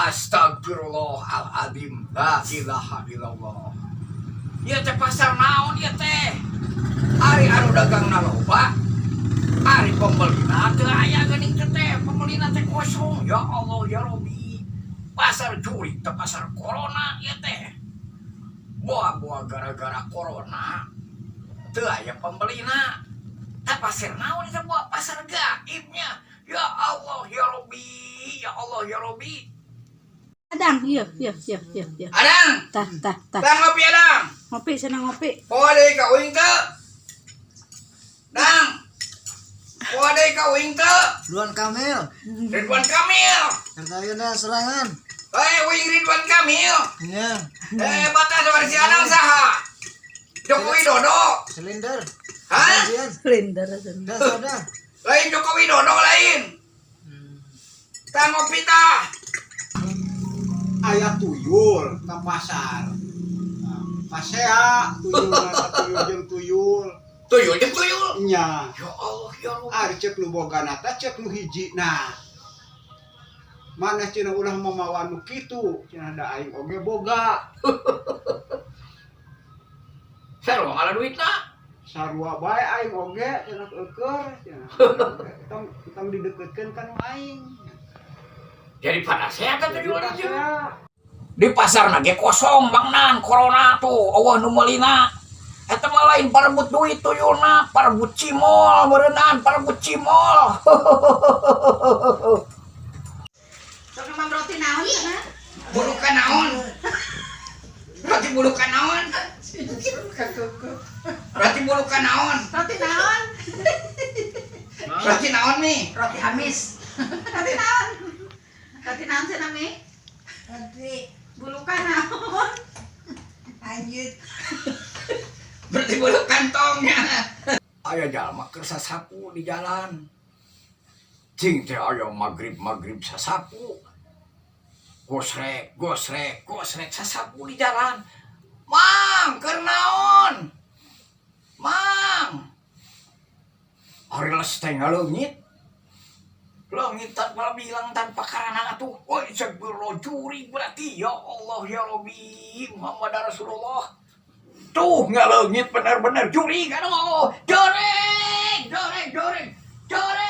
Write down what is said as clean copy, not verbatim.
Astagfirullahaladzim, la ilaha illallah. Ieu teh pasar naon ieu teh? Ari anu dagangna loba, ari pembelina teu aya geuning teh teh, pembelina teh kosong. Ya Allah ya Robi. Pasar jurig teh, pasar corona ieu teh. Boa-boa gara-gara corona teu aya pembelina. Teh pasar naon ieu teh, boa pasar gaibnya. Ya Allah ya Robi, ya Allah ya Robi. Adang, iya. Adang, Tah, tah, tah. Tah ngopi, Adang. Ngopi, senang ngopi. Poa deui ka uing teu? Dang. Poa deui ka uing teu? Ridwan Kamil. Ridwan Kamil. Kertayana serangan. Eh, uing Ridwan Kamil. Iya. Eh, batas si Adang saha? Joko Widodo. Silinder. Hah? Gantian. Silinder. Dah sudah. Lain Joko Widodo lain. Tah ngopi tah. Aya tuyul ke pasar. Nah, pasea tuyul, tuyul jeung tuyul. Tuyul jeung tuyul. Nya. Ya Allah ya Rabbi. Ari cek nu bogana teh cek nu hiji, nah mana cenah ulah mamawa nu kitu cenah, da aing oge boga. Sarua ngala duitna. Sarua bae aing oge cenah, eueur cenah, tong tong dideketkeun ka nu aing. Jadi pada sehat Jadi tuyul tuyul. pasea. Di pasar ge kosong, Bang Nan, corona tuh euweuh nu meulina. Eta mah lain parebut duit tuyulna, parebut cimol meureunnan, parebut cimol. Sok nemam roti naon sana? Bulukan naon? Roti bulukan naon? Roti bulukan naon? Roti naon? Roti naon nih? Roti amis. Roti naon? Roti naon cenah, Mi? Roti Bulukan naon? Lanjut. Berarti bulu kantongnya. Aya jalma keur sasapu di jalan. Cing teh aya magrib-magrib sasapu. Gosrek, gosrek, gosrek sasapu di jalan. Mang, keur naon? Mang. Ari les teh ngaleungit. Leungit tanpa bilang, tanpa karena atuh. Woi, cek jurig berarti. Ya Allah ya Rabbi, Muhammad Rasulullah. Tuh ngaleungit bener-bener jurig, aduh. Jurig, jurig, jurig. Jurig.